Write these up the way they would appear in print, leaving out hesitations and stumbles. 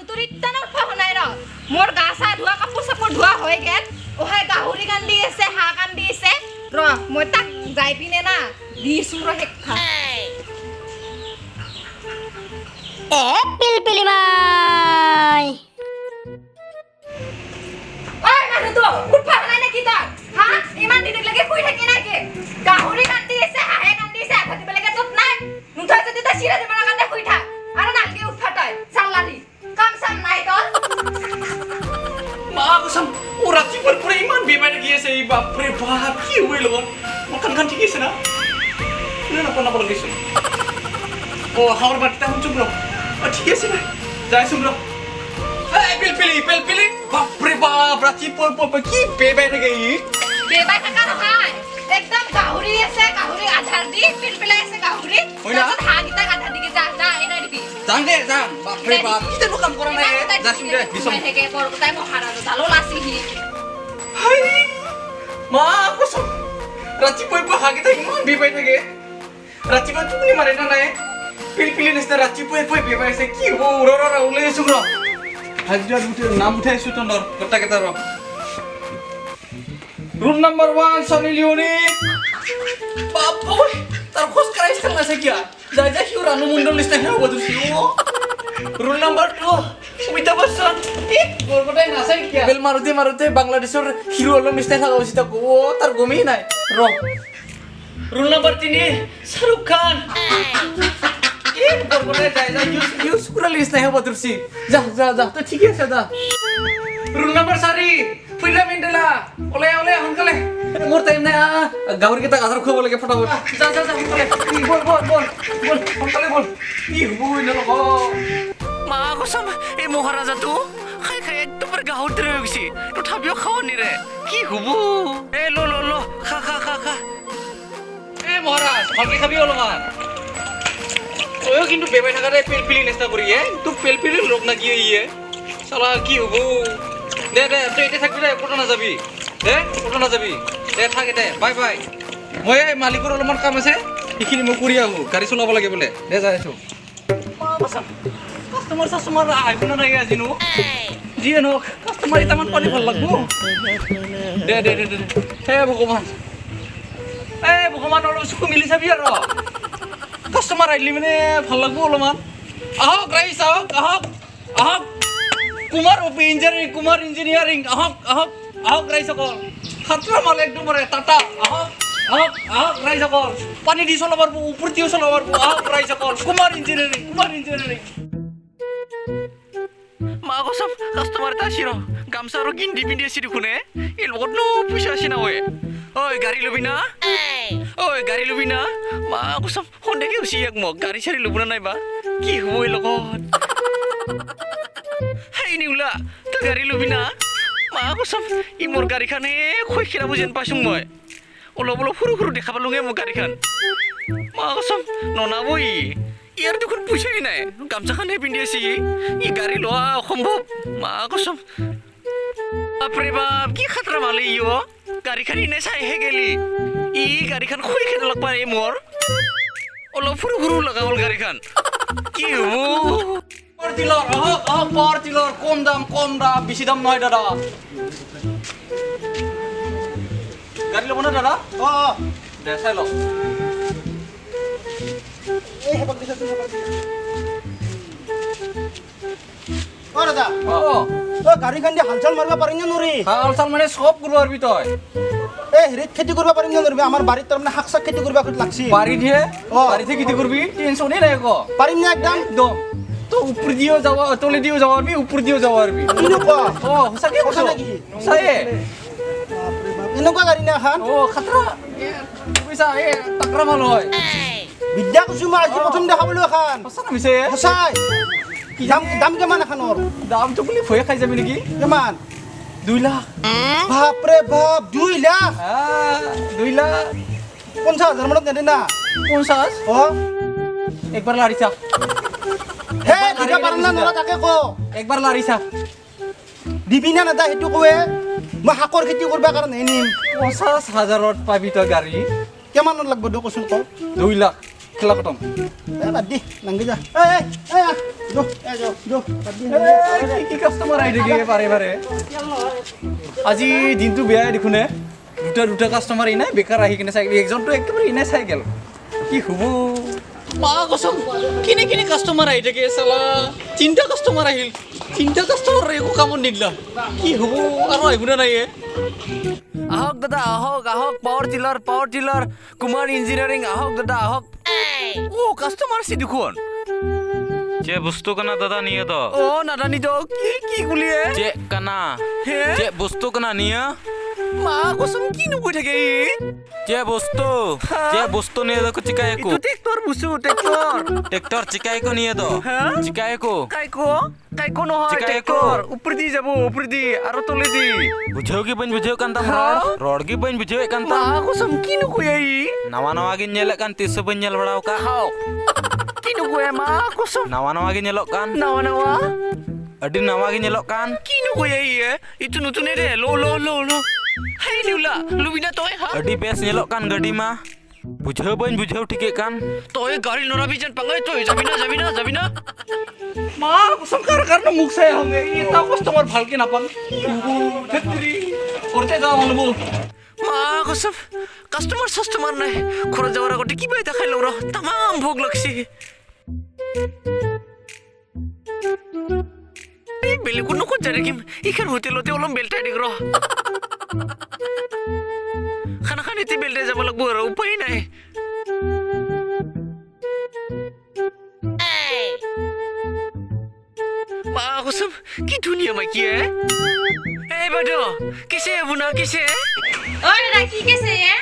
মানুহটোৰ ইত্যানো উঠবা হোৱা নাই ৰ। মোৰ গা চা ধোৱা, কাপোৰ চাপোৰ ধোৱা হৈ গেল। অহাই গাহৰি কান্দি আছে, হাঁহ কান্দি আছে। ৰ, মই তাক যাই পিনে না দিছো ৰ শিক্ষা। এ পিলপিলিমাই। ঐ মানুহটো, উঠবা হোৱা নাই নেকি তই? হা, ইমান দিনলৈকে শুই থাকি নেকি? গাহৰি কান্দি আছে, হাঁহে কান্দি আছে, আধা দিব লাগে তোত নাই। নুঠা যদি তই চিৰা জীৱনৰ কাৰণে শুই থাক আৰু নালগে উঠবা। তই চাল্লাৰি কাম চাম নাই তোৰ? মা কচম, ও ৰাতিপুৱাৰ পৰা ইমান বেমাৰ লাগি আছে। এই বাপৰে বাপ, কি হ'ব এই লগত? মোৰ কাণখন ঠিক আছে না? কোনে নকনাব লাগিছোন। অ, হাঁহৰ মাতটা শুনছোন ৰ। অ, ঠিক আছে না, যাইছোন ৰ। এই পিলপিলি, পিলপিলি, বাপৰে বাপ, ৰাতিপুৱাৰ পৰা কি বেবাই থাকে ই? বেবাই থাকা নহয়, একদম গাহৰি আছে, গাহৰি আধাৰ দি পিলপিলাই আছে গাহৰি। হয় না? তাৰপিছত হাঁহকেইটাক আধাৰ দি যা, যা, এনাই দিবি। যাম দে, যাম। বাপৰে বাপ, কিটানো কাম কৰা নাই এ? যাচোন দে, দিচোন। সোমাই থাকে বৰগোটাই মহাৰাজা জালো লাচিহি। হাই মা কচম, ৰাতিপুৱাই পুৱা হাঁহকেইটা ইমান বেবাই থাকে। ৰাতিপুৱা টোপনি মাৰে না নাই? পিলপিলি নিচিনা ৰাতিপুৱাই পুৱাই বেবাই আছে। কি হ'ব? ৰ ৰ ৰ, ওলাই আছো ৰ। হাজিৰাত উঠে নাম উঠাই আছো তহঁতৰ গোটেইকেইটা। ৰ। ৰুল নম্বৰ 1, চনী লিঅনি। বাপ ঐ, তাৰ খোজ কঢ়া ষ্টাইল নাছে কিয়া? যাই যাই সিও ৰাণু মণ্ডল নিচিনা হ'ব ধৰিছি। অ, ৰুল নম্বৰ 2, অমিতাভ বচ্চন। ই বৰগোটাই নাচাই কিয়া? বেল মাৰোতে মাৰোতে বাংলাদেশৰ হিৰো অলপ নিচিনা থকা হৈছে তাক। অ, তাৰ গমেই নাই। ৰ, ৰুল নম্বৰ 3, শ্বাহৰুখ খান। ই বৰগোটাই যাই যাই ইউ শুকুৰালি নিচিনা হ'ব ধৰিছি। যা যা যা, তই ঠিকে আছে, যা। Roll number 4, Frida Mandela. ওলাই ওলাই সোনকালে, মোৰ টাইম নাই। আহ, গাহৰিকেইটাক আধাৰ খুৱাব লাগে ফটাফট। যা যা যা, সোনকালে বল বল বল বল, সোনকালে বল। কি হ'ব এনেকুৱা? মা কচম, এই মহাৰাজাটো খাই খাই একদম গাহৰ দৰে হৈ গৈছে। তথাপিও খাব নিৰে। কি হ'ব? এ ল ল ল, খা খা খা খা। এ মহাৰাজ, ভালকে খাবি অলপমান। তয়ো কিন্তু বেবাই থাকা দে পেলপিলি নিচিনা কৰি। এ তোক পেলপিলি লগ না কি ইয়ে চালা? কি হ'ব? দে দে, তই এতিয়া থাকবি দে, ক'তো নাযাবি দে, ক'তো নাযাবি দে, থাক এতিয়া। Bye bye. মই এই মালিকৰ অলপমান কাম আছে, সেইখিনি মই কৰি আহোঁ। গাড়ী চলাব লাগে বোলে। দে, যাই আছোঁ। কাষ্টমাৰ চাষ্টমাৰ আহিব না নাই আজিনো? যিয়ে নহওক, কাষ্টমাৰ কেইটামান পালে ভাল লাগব। দে দে দে দে। হে ভগৱান, এই ভগৱান, অলপ চকু মেলি চাবি আৰু। কাষ্টমাৰ আহিলে মানে ভাল লাগব অলপমান। আহক ৰাইজ, আহক আহক আহক। কুমাৰ ইঞ্জিনিয়াৰিং, কুমাৰ ইঞ্জিনিয়াৰিং, আহক আহক আহক ৰাইজসকল। খাতৰা মাল একদম টাটা। আহক আহক আহক ৰাইজসকল। পানী দি চলাব পাৰিব, ওপৰ দিও চলাব পাৰিব। আহক ৰাইজসকল, কুমাৰ ইঞ্জিনিয়াৰিং, কুমাৰ ইঞ্জিনিয়াৰিং। মা কচম, কাষ্টমাৰ এটা আছে ৰ। গামচা আৰু গিন্দি পিন্ধি আছে দেখোন। এই লগতনো পইচা আছে না? ঐ ঐ, গাড়ী ল'বি না? ঐ, গাড়ী ল'বি না? মা কচম, সন্দেহে হৈছে ইয়াক মোক। গাড়ী চাড়ী ল'ব না নাইবা? কি হ'ব এই লগত? হেই নিউলা, তই গাড়ী ল'বি না? মা কচম, ই মোৰ গাড়ীখনে খৈ খেলাব যেন পাইছোং মই। অলপ অলপ সৰু সৰু দেখা পালোঙে মোৰ গাড়ীখন। মা কচম, ননাব ই। ইয়াৰ দেখোন পইচাই নাই, গামচাখনহে পিন্ধি আছে ই। ই গাড়ী লোৱা অসম্ভৱ। মা কচম, বাপৰে বাপ, কি খাতৰা মালে ই। অ, গাড়ীখন এনে চাইহে গেলি। ই গাড়ীখন খৈ খেলা লাগবা এই মোৰ। অলপ সৰু সৰু লগা হ'ল গাড়ীখন। কি হ'ব? পাৱাৰ টিলাৰ, আহক আহক। পাৱাৰ টিলাৰ, কম দাম, কম দাম, বেছি দাম নহয় দাদা। গাড়ী ল'ব নে দাদা? অঁ। দে, চাই লওক। এই হেপাক দিছাচোন, হেপাক দিছা। অ দাদা। অঁ। অ, গাড়ীখন দি হাল চাল মাৰিব পাৰিম নে নৰি? হাল চাল মানে চব কৰিব পাৰিবি তই। এই হেৰিত খেতি কৰিব পাৰিম নে নৰিবি? আমাৰ বাৰীত তাৰমানে শাক চাক খেতি কৰিব লাগছি। বাৰীতহে? অ। বাৰীতহে খেতি কৰিবি, টেনচনেই নাই একো। পাৰিম নে একদম? একদম। তই ওপৰ দিও যাব, তলে দিও যাব পাৰিবি, ওপৰ দিও যাব পাৰিবি। কিনো ক? অ, সঁচাকে সঁচা কৈছো। নেকি? সঁচায়ে। বাপৰে বাপ, এনেকুৱা গাড়ী নে এখন? অ, খাতৰা বুজিছা, এই তাকৰা মাল হয়। বিদ্যা কৈছো, মই আজি প্ৰথম দেখা পালো এখন। সঁচা নামিছে। সঁচাই। দাম দাম কিমান এখনৰ? দামটো বুলি ভয়ে খাই যাবি নেকি? কিমান? 2 লাখ। বাপৰে বাপ, 2 লাখ? 2 লাখ। 50,000 মানত নেদে না? 50? অ। একবাৰ লাৰি চা। হে, দিব পাৰিম না নোৰা তাকে ক। একবাৰ লাৰি চা। দিবি না নেদা সেইটো কোৱে। মই শাকৰ খেতি কৰিব কাৰণে নিম। 50 হাজাৰত পাবি তই গাড়ী? কিমানত লাগব দে, কচোন ক। 2 লাখ। খেলা খতম। এই বাদ দি নাংগে যা। এই এই যো এই যো যো বাদ দি। কি কাষ্টমাৰ আহি থাকে বাৰে বাৰে। আজি দিনটো বেয়াই দেখোনে, দুটা দুটা কাষ্টমাৰ এনে বেকাৰ আহি কিনে চাই, একজনটো একেবাৰে এনে চাই গেল। কি হ'ব মা কচম, কিনে কিনে কাষ্টমাৰ আহি থাকে চালা। তিনিটা কাষ্টমাৰ আহিল, তিনিটা কাষ্টমাৰ একো কামত নিদিলা। কি হ'ব আৰু আহিব নে নাই? আহক দাদা আহক আহক, power tiller power tiller Kumar engineering, আহক দাদা আহক। ও কাষ্টমাৰ আছে দেখোন। যে বস্তু কানা দাদা নিয়ে দো। ও নাদা নি তো কি কি গুলিয়ে যে কানা যে বস্তু কানা নিয়ে। মা কসম কি নুকই থাকে যে বস্তু যে বস্তু নিয়ে দো। চিকাই কো ট্রেক্টর বুসু ট্রেক্টর ট্রেক্টর চিকাই কো নিয়ে দো। চিকাই কো কাইকো কাইকো নহয় ট্রেক্টর উপর দি যাব, উপর দি আর তলে দি। বুঝেও কি বইন বুঝেও কান তাম রড রড কি বইন বুঝেও কান তাম। মা কসম কি নুকই এই নাওয়া নাওয়া গি ñেলে কান তিস বইন ñেল বড়াও কা খাও কি নুকই মা কসম নাওয়া নাওয়া গি ñেলক কান নাওয়া নাওয়া আডি নাওয়া গি ñেলক কান কি নুকই এই ইতু নতুন রে লো লো লো লো হেই লিউলা লুবিনা তই হা আডি বেস ñেলক কান গাডি মা বুঝেও বইন বুঝেও ঠিকে কান তই গাড়ি নরাবি যেন পাঙ্গাই তই যাবি না যাবি না যাবি না। মা কসম কাৰ কাৰণে মুখ চাই আহোঁ এটা কাষ্টমাৰ ভালকে নাপাম। ঘৰতে যাওঁ মানুহ। মা কসম কাষ্টমাৰ চাষ্টমাৰ নাই, ঘৰত যাৱাৰ আগতে কিবা এটা খাই লওঁ ৰ, তামাম ভোক লাগছে। এই বেলেগত ক'ত যাই থাকিম, এইখন হোটেলতে অলপ বেলটাই দিক ৰ, খানা খান এতিয়া বেলটাই যাব লাগিব আৰু উপায় নাই। মা কসম কি ধুনীয়া মাইকী এ। এই বাইদেউ কেছে আপোনাৰ কেছে? ঐ দাদা কি কেছে এ?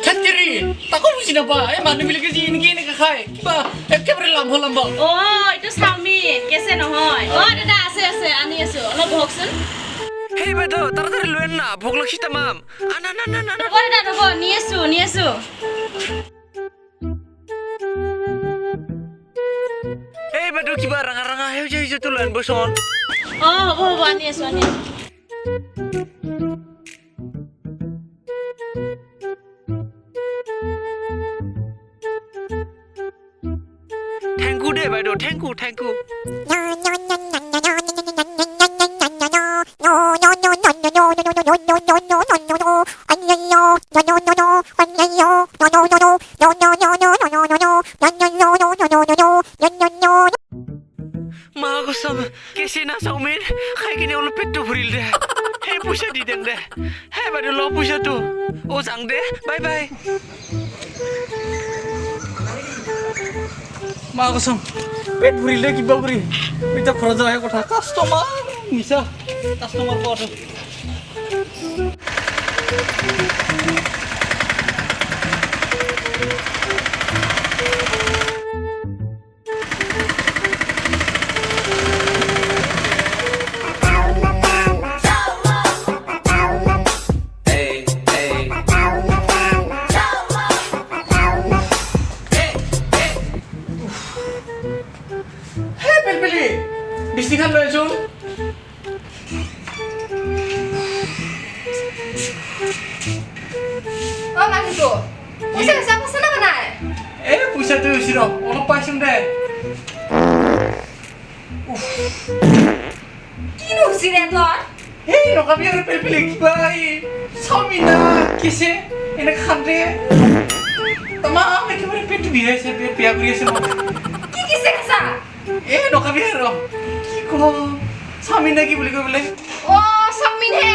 থেত্তেৰি তাকো বুজি নাপা, এই মানুহবিলাকে যি এনেকে এনেকে খায় কিবা একেবাৰে লাম্বা লাম্বা। অ এইটো চাওমিন কেছে নহয়। অ দাদা আছে আছে আনি আছো, অলপ বহকচোন। হেই বাইদেউ তাড়াতাড়ি লৈ আন না, ভোক লাগছে তামাম। আন আন আন আন। ৰ'ব দাদা ৰ'ব, নি আছো নি আছো। এই বাইদেউ কিবা ৰাঙা ৰাঙা সেউজীয়া সেউজীয়াটো লৈ আনবচোন। অ হ'ব হ'ব আনি আছো আনি আছো। Thank you দে বাইদেউ, thank you thank you. মা কসম কেছে না চাওমিন খাই কিনে অলপ পেটটো ভৰিল দে। সেই পইচা দি দেং দে। হে বাইদেউ ল পইচাটো। ও যাং দে, বাই বাই। মা কসম পেট ভৰিল দে কিবা কৰি। এতিয়া ঘৰত যোৱাহে কথা, কাষ্টমাৰ মিছা কাষ্টমাৰ পোৱাটো। বিছনিখন লৈ আহিছোন। অ মানুহটো পইচা চইচা পাইছে না নাই? এই পইচাটো হৈছে ৰ, অলপ পাইছোন দে। কিনো হৈছে ৰে তোৰ? এই নকাবি আৰু পেলপেলি কিবা এই চাওমিন না কিছে এনেকে খাম দে। তামাম একেবাৰে পেটটো বিষাইছে, পেট বেয়া কৰি আছে মোক। কি কিছে খাইছা? এই নকাবি আৰু কি কম, চাওমিন না কি বুলি কৈ বোলে। অ চাওমিন হে,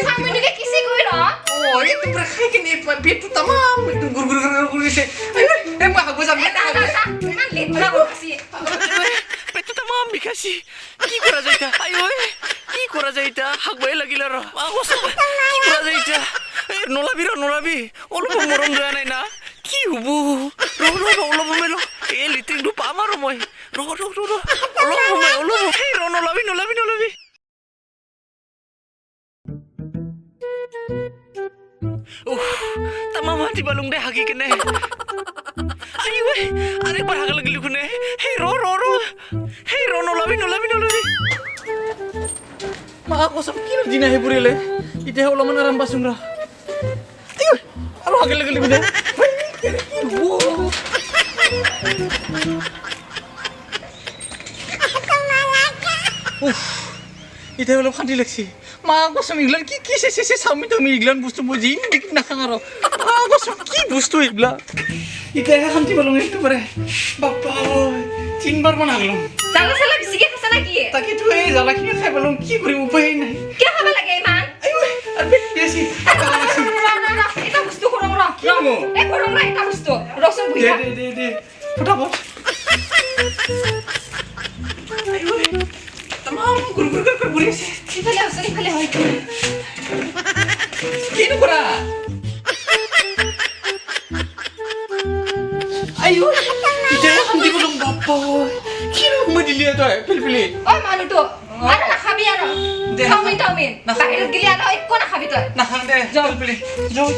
চাওমিনকে কিছে কৈ ৰ। অ এই তোমৰা খাই কিনে পেটটো তামাম একদম গুৰ গুৰ গুৰ কৰি আছে। এই মই হাগব যাম। ইমান লেতেৰা কৰিছে পেটটো তামাম বিষাইছে। কি কৰা যায় এতিয়া? আই ঐ কি কৰা যায় এতিয়া? হাগবাই লাগিল আৰু মা কসম কি কৰা যায় এতিয়া? এই নলাবি ৰ নলাবি, অলপো মৰম যোৱা নাই না। কি হ'ব? ৰ ৰ ৰ অলপ সময় ৰ, এই লেট্ৰিনটো পাম আৰু মই। ৰ ৰ ৰ ৰ অলপ সময় অলপ। সেই ৰ নলাবি নলাবি নলাবি। উফ তামাম হাতী পালুং দে হাগি কেনে। আই ঐ আৰেকবাৰ হাগা লাগিল দেখোন। সেই ৰ ৰ ৰ, সেই ৰ নলাবি নলাবি নলাবি। মা কসম কিনো দিন আহি পৰিলে, এতিয়া অলপমান আৰাম পাইছোং ৰ। আৰু হাগা লাগিল দেখোন। উফ, এতিয়া অলপ শান্তি লাগছে। মা কচম, এইগিলান কি কি চাইছে চাই চাওমিন তাওমিন এইগিলান বস্তু মই জিন্দগীত নাখাওঁ আৰু। মা কচম, কি বস্তু এইবিলাক! এতিয়াহে শান্তি পালোঁ একেবাৰে। বাপ্পা ঐ, তিনবাৰমান আগলো। জ্বালা চালা বেছিকে খাইছা নেকি? তাকেতো, এই জ্বালাখিনি খাই পালোঁ, কি কৰিম, উপায় নাই। কিয় খাব লাগে ইমান? আইঐ, আৰু পেট বেছি জ্বালা লাগছে। ৰ ৰ ৰ, এটা বস্তু কৰং ৰ। কি নো? এই কৰং ৰ, এটা বস্তু, ৰচোন বহি দে। থাক। দে দে দে, ফটাফট। আইঐ, তামাম গুৰ গুৰ গুৰ গুৰ আছে। ইফালে হচোন, ইফালে হয়। কিনো কৰা? আইঐ, এতিয়া শান্তি পালোঁ। বাপ্পা ঐ, কিনো সোমাই দিলি তই পিলপিলি? ঐ মানুহটো, আৰু নাখাবি আৰু দে, চাওমিন তাওমিন। নাখাওঁ। বাহিৰত গেলি আৰু একো নাখাবি তই। নাখাং দে। যাওঁ। পিলপিলি, যাওঁ।